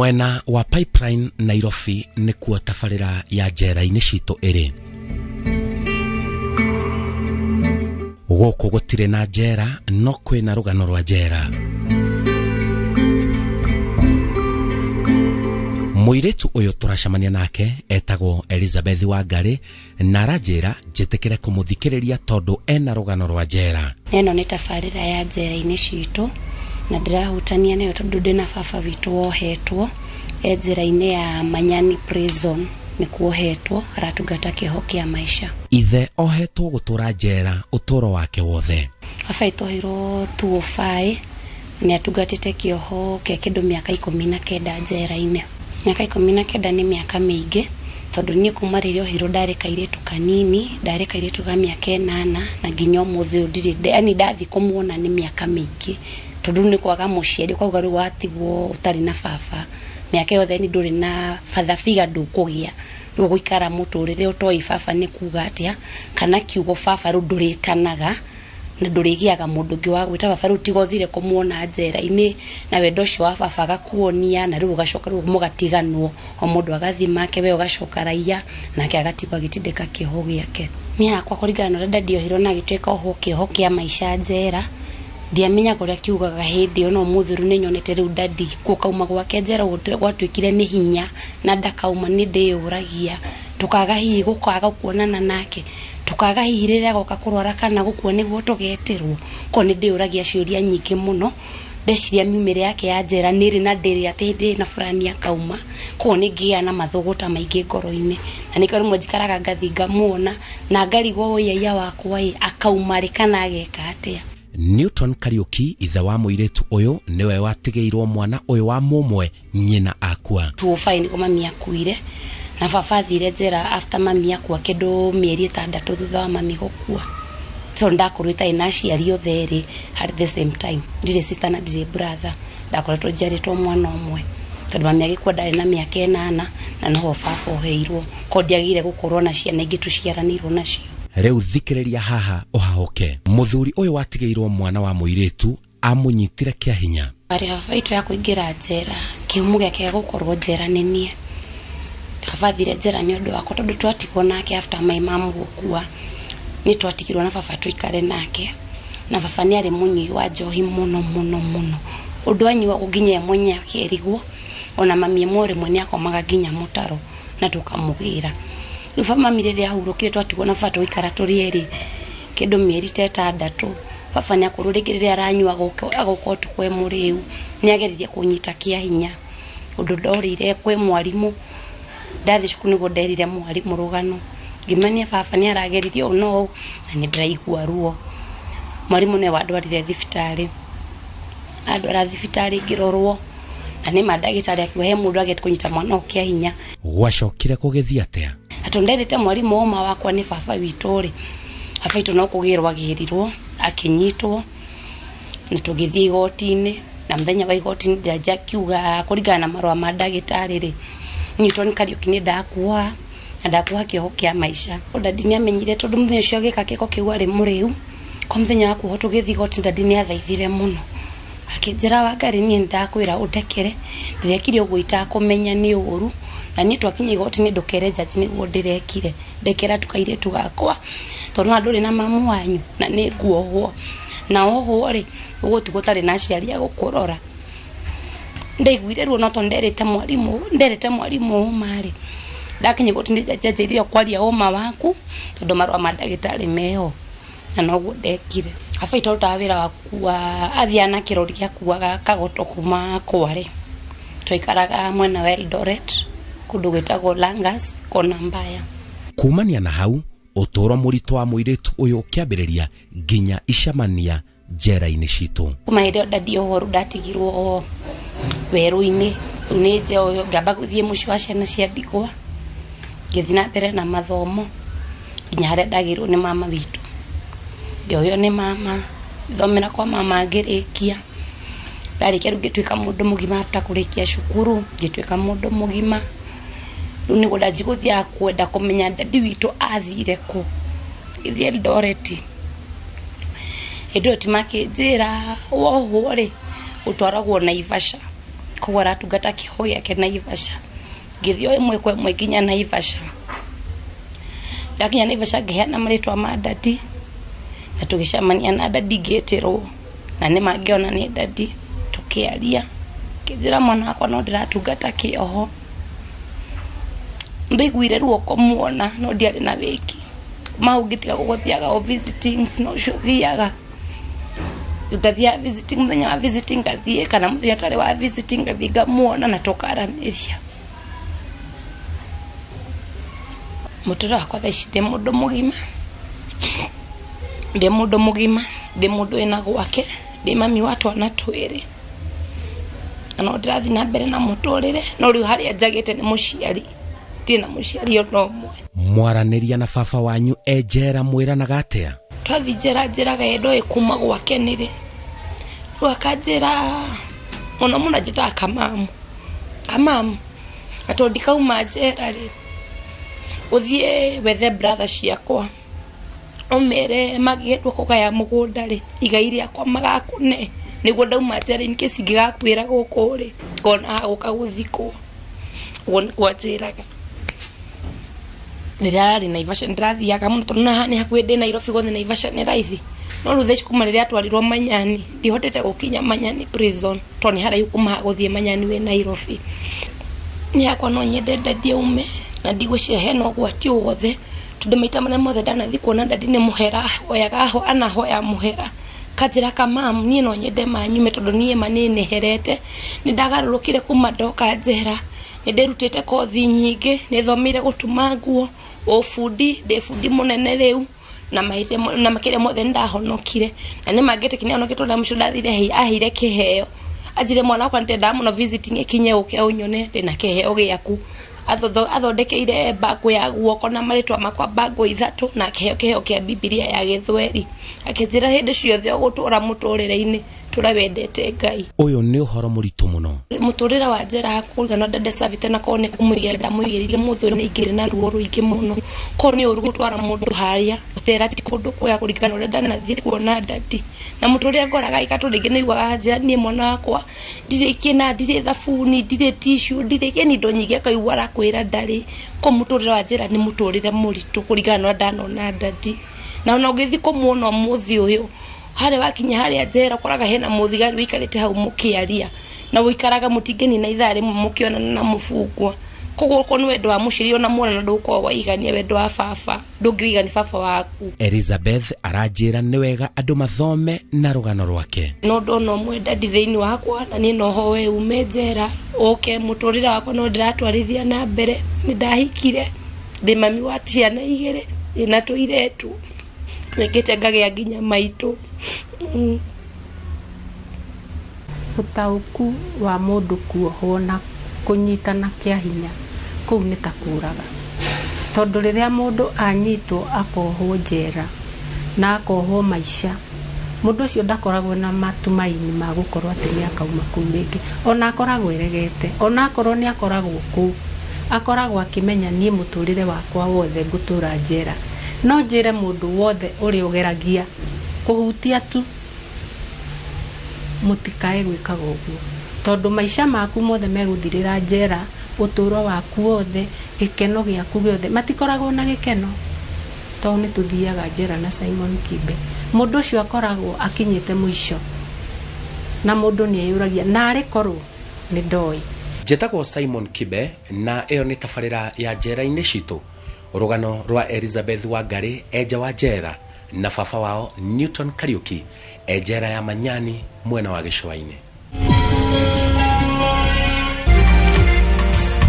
Mwena wa Pipeline Nairobi nĩkuo tabarĩra ya njera-inĩ citũ ĩrĩ. Gũkũ gũtirĩ na njera no kwĩna rũgano rwa njera. Mũirĩtu ũyũ tũracemania nake etagwo Elizabeth Wangari na aranjĩra njĩtĩkĩre kũmũthikĩrĩria tondũ ena rũgano rwa njera. Ĩno nĩ tabarĩra ya njera-inĩ citũ na ndĩrahutania nayo tondũ ndĩna baba witũ wohetwo e njera-inĩ ya Manyani Prison nĩkuo ohetwo aratungata kĩoho kĩa maisha. Ithe ohetwo gũtũra njera ũtũro wake wothe. Baba witũ oheirwo 205 nĩ atungatĩte kĩoho kĩa kĩndũ mĩaka 19 njera-inĩ. Mĩaka 19 nĩ mĩaka mĩingĩ tondũ niĩ kuma rĩrĩa oheirwo ndarĩ kairĩtu kanini, ndarĩ kairĩtu ga mĩaka 8 na nginya ũmũthĩ ũyũ ndirĩ, yani ndathiĩ kũmuona nĩ mĩaka mĩingĩ tondũ nĩ kwaga mũciari ũkauga rĩu watigwo ũtarĩ na baba mĩaka yothe nĩ ndũrĩ na father figure ndũkũgĩa rĩu gũikara mũtũrĩre ũtoĩ baba nĩ kuga atĩa kana kiugo baba rĩu ndũrĩtanaga na ndũrĩgĩaga mũndũ ũngĩ wa gwĩta baba rĩu tiga ũthire kũmuona njera-inĩ na wendo ũcio wa baba agakuonia na rĩu ũgacoka rĩu mũgatiganwo o mũndũ agathiĩ make we ũgacoka raiya nake agatigwo agĩtindĩka kĩoho gĩake. Niĩ hakwa kũringana na ũrĩa daddy ohirwo na agĩtuĩka ohwo kĩoho kĩa maica njera ndiamenyaga ũrĩa kiugaga hĩndĩ ĩyo no ũmũthĩ rĩu nĩnyonete rĩu daddy gũkauma gwake njera gwatuĩkire nĩ hinya na ndakauma nĩ ndĩyũragia tũkaga hihi gũkaga kuonana nake tukaga hihi rĩrĩa agoka kũrwara kana gũkua nĩguo tũgetĩrwo ko nĩ ndĩyũragia ciũria nyingĩ mũno ndeciria miumĩre yake ya njera nĩrĩ na ndĩrĩ atĩ hĩndĩ na fulani akauma koguo nĩ ngĩaga na mathũgũta maingĩ ngoro-inĩ na nĩkĩo rĩmwe njikaraga ngathiĩ ngamuona na ngarigwo ũiyaia wakwa ĩ akauma rĩ kana ageka atĩa. Newton Kariuki ithe wa mũirĩtu ũyũ nĩwe watigĩirwo mwana ũyũ wa mũmwe nyina akua. 205 nĩguo mami akuire na baba athire njera after mami akua kĩndũ mĩeri 6 thutha wa mami gũkua so ndakorwo itarĩ na aciari othe erĩ at the same time ndirĩ sister na ndirĩ brother ndakoretwo njiarĩtwo mwana ũmwe tondũ mami agĩkua ndarĩ na mĩaka 8 na noho baba oheirwo ko ndiagĩrĩire gũkorwo na ciana ingĩ tũciaranĩirwo nacio. Rĩu thikĩrĩria haha ũhahũke. Mũthuri ũyũ watigĩirwo mwana wa mũirĩtu amũnyitire kĩa hinya. Arĩ baba witũ ya kũingĩra njera kĩhumo gĩake gĩa gũkorwo njera nĩ niĩ. Baba athire njera nĩ ũndũ wakwa tondũ twatigwo nake after my mom gũkua nĩ twatigirwo na baba tũikare nake na baba nĩ arĩ mũnyui wa njohi mũno mũno mũno ũndũ anyuagwo nginya ye mwenyewe akĩrigwo ona mami ĩmwe rĩmwe nĩ akomaga nginya mũtaro na tũkamũgĩra. Rĩu baba mami rĩrĩa ahurũkire twatigwo na baba tũgĩikara tũrĩ erĩ kĩndũ mĩeri ta 6 baba nĩ akorwo rĩngĩ rĩrĩa aranyua agoka ũtukũ e mũrĩu nĩ ageririe kũnyita kĩa hinya ũndũ ndorĩire kwĩ mwarimũ ndathiĩ cukuru nĩguo nderire mwarimũ rũgano ngĩmania baba nĩ arageririe ũũ na ũũ na nĩ ndĩraigua ruo. Mwarimũ nĩwe wandwarire thibitarĩ andwara thibitarĩ ngĩrorwo na nĩ ma ndagĩtarĩ akiuga he mũndũ agĩte kũnyita mwana ũyũ kĩa hinya. Gwacokire kũgĩthiĩ atĩa? Na tondũ nderĩte mwarimũ ũma wakwa nĩ baba witũ rĩ baba witũ no kũgĩrwo agĩrirwo akĩnyitwo na tũgĩthiĩ igoti-inĩ na mũthenya wa igoti-inĩ jaji akiuga kũringana na marũa ma ndagĩtarĩ rĩ Newton Kariuki nĩ ndakuoha na ndakuoha kĩoho kĩa maica. Daddy nĩ amenyire tondũ mũthenya ũcio agĩka kĩko kĩu arĩ mũrĩu ko mũthenya wa kuohwo tũgĩthiĩ igoti daddy nĩ athaithire mũno akĩnjĩra Wangari niĩ nĩndakwĩra ũndekere ndĩrekire ũguo itakũmenya nĩ ũru na niĩ twakinya igoti-inĩ ndũkere jaji nĩguo ndĩrekire ndekera tu kairĩtu gakwa tondũ na ndũrĩ na mamu wanyu na nĩ nguohwo na wohwo rĩ ũgũtigwo ũtarĩ na aciari a gũkũrora. Ndaiguire ruo no tondũ nderĩte mwarimũ ũma rĩ ndakinya igoti-inĩ jaji anjĩrire kwaria ũma waku tondũ marũa ma ndagĩtarĩ meho na noguo ndekire. Baba witũ arutaga wĩra wa gũkua athiaga na kĩrori gĩakuaga kagoto kuma Kware twaikaraga mwena wa Eldoret kũndũ gwĩtagwo Langas kona mbaya. Kumania na hau ũtũro mũritũ wa mũirĩtu ũyũ ũkĩambĩrĩria nginya icemania njera-inĩ citũ. Kuma hĩndĩ ĩyo daddy ũhoro ndatigirwo werũ-inĩ rĩu nĩ njoyo ngĩamba gũthiĩ mũciĩ wa ciana cia ndigwa ngĩthiĩ na mbere na mathomo nginya harĩa ndagĩirwo nĩ mama witũ ngĩoywo nĩ mama thomera kwa mama ngĩrĩkia ndarĩkia rĩu ngĩtuĩka mũndũ mũgima after kũrĩkia cukuru ngĩtuĩka mũndũ mũgima rĩu nĩguo ndanjia gũthiaga kwenda kũmenya daddy witũ athire kũ ngĩthiĩ Eldoret hĩndĩ ĩyo ti makĩnjĩra wohwo rĩ ũtwaragwo Naivasha Koguo aratungata kĩoho gĩake Naivasha. Ngĩthiĩ o ĩmwe kwa ĩmwe nginya Naivasha. Ndakinya Naivasha ngĩheana marĩtwa ma dadi na tũgĩcemania na dadi ngĩtĩrwo na nĩ mangĩona nĩ dadi, tũkĩaria ngĩnjĩra mwana wakwa no ndĩratungata kĩoho. Ndaiguire ruo kũmuona no ndiarĩ na wĩki. Mau ngĩtiga gũthiaga o visitings no ũcio thiaga ngathiaga visiting mũthenya wa visiting ngathiĩ kana mũthenya ũtarĩ wa visiting ngathiĩ ngamuona na tũkaranĩria. Mũtũrĩre wakwa thaa ici ndĩ mũndũ mũgima, ndĩ mũndũ mũgima, ndĩ mũndũ wĩna gwake, ndĩ mami wa twana twĩrĩ na no ndĩrathiĩ na mbere na mũtũrĩre, no rĩu harĩa njagĩte nĩ mũciari, ndirĩ na mũciari ona ũmwe. Mwaranĩria na baba wanyu e njera mwĩranaga atĩa? Twathiĩ njera njĩraga ye ndoĩ kuma gwake nĩrĩ, rĩu akanjĩra mũno mũno anjĩtaga kamamu kamamu, na tondũ ndikauma njera rĩ, ũthiĩ wethe brother ciakwa ũmere mangĩgetua kũgaya mũgũnda rĩ, igai rĩakwa magakũne nĩguo ndauma njera in case ingĩgakuĩra gũkũ rĩ, ngona hagũka gũthikwo. Ũguo nĩguo anjĩraga. Rĩrĩa ararĩ Naivasha nĩndĩrathiaga mũno tondũ haha nĩ hakuhĩ ndĩ Nairobi gũthiĩ Naivasha nĩ raithi. No rĩu thaa ici kuma rĩrĩa atwarirwo Manyani ndihotete gũkinya Manyani prison tondũ nĩ haraihu kuma haha gũthiĩ Manyani wĩ Nairobi. Niĩ hakwa no nyende dadi aume na ndigwĩciria hena ũgwati o wothe tondũ maita marĩa mothe ndanathiĩ kuona dadi nĩ mũhera ahoyaga anahoya mũhera kanjĩra kamamu niĩ no nyende manyume tondũ niĩ ma nĩ nĩherete, nĩ ndagarũrũkire kuma ndoka njera, nĩ ndĩrutĩte kothi nyingĩ, nĩ thomeire gũtuma nguo, ũbundi, ndĩ bundi mũnene rĩu na mahĩtia na makĩria mothe nĩ ndahonokire na nĩ mangĩtĩkia nĩ honokete tondũ mũico ndathire aheire kĩheo anjĩre mwana wakwa nĩndendaga mũno visiting ĩkinye ũke ũnyone ndĩna kĩheo gĩaku. Athondekeire bango ya guoko na marĩtwa makwa bango ithatũ na akĩheo kĩheo kĩa Bibilia ya gĩthweri akĩnjĩra hĩndĩ ciothe ũgũtũra mũtũrĩre-inĩ tũra wendete Ngai. Ũyũ nĩ ũhoro mũritũ mũno. Mũtũrĩre wa njera kũringana na ndecabĩte na korwo nĩ kũmũigĩra ndamũigĩrĩire mũthũ nĩ ingĩrĩ na ruo rũingĩ mũno. Korwo nĩ ũru gũtwara mũndũ harĩa njera ti kũndũ kwega kũringana na ũrĩa ndanathiĩ kuona dadi na mũtũrĩre ngoraga ika tondũ rĩngĩ nĩaiguaga njĩra niĩ mwana wakwa ndirĩ kĩna, ndirĩ thabuni, ndirĩ tissue, ndirĩ kĩni indo nyingĩ akaigua arakwĩra ndarĩ. Koguo mũtũrĩre wa njera nĩ mũtũrĩre mũritũ kũringana na ũrĩa ndanona dadi na ona ũngĩthiĩ kũmuona ũmũthĩ ũyũ harĩa wakinya harĩa njera ũkoraga hena mũthigari ũikarĩte hau mũkĩaria na ũikaraga mũtingĩnina ithaa rĩmwe mũkĩonana na mũbungwa. Koguo okorwo nĩ wendo wa mũciari ona mwana ndũgũkorwo waigania wendo wa baba ndũngĩigania baba waku. Elizabeth aranjĩra nĩ wega andũ mathome na rũgano rwake. No ndona ũmwe dadi thĩinĩ wakwa na niĩ no hoe ume njera ũke mũtũrĩre wakwa no ndĩratwarithia na mbere. Nĩ ndahikire ndĩ mami wa ciana igĩrĩ ndĩna tũirĩtu nĩngĩte ngagĩa nginya maitũ. Ũtaũku wa mũndũ kuohwo na kũnyitana kĩa hinya kũu nĩ ta kũraga tondũ rĩrĩa mũndũ anyitwo akohwo njera na akohwo maica mũndũ ũcio ndakoragwo na matumaini ma gũkorwo atĩ nĩ akauma kũu rĩngĩ ona akoragwo eregete ona akorwo nĩ akoragwo kũu akoragwo akĩmenya niĩ mũtũrĩre wakwa wothe ngũtũra njera. No njĩre mũndũ wothe ũrĩa ũgeragia kũhutia tu mũtikae gwĩkaga ũguo tondũ maica maku mothe megũthirĩra njera, ũtũro waku wothe, gĩkeno gĩaku gĩothe matikoragwo na gĩkeno tondũ nĩ tũthiaga njera na Simon Kibe. Mũndũ ũcio akoragwo akinyĩte mũico na mũndũ nĩ eyũragia narĩ korwo nĩ ndoĩ. Njĩtagwo Simon Kibe na ĩyo nĩ tabarĩra ya njera-inĩ citũ, rũgano rwa Elizabeth Wangari enja wa njera na baba wao Newton Kariuki e njera ya Manyani mwena wa Gĩcũa-inĩ.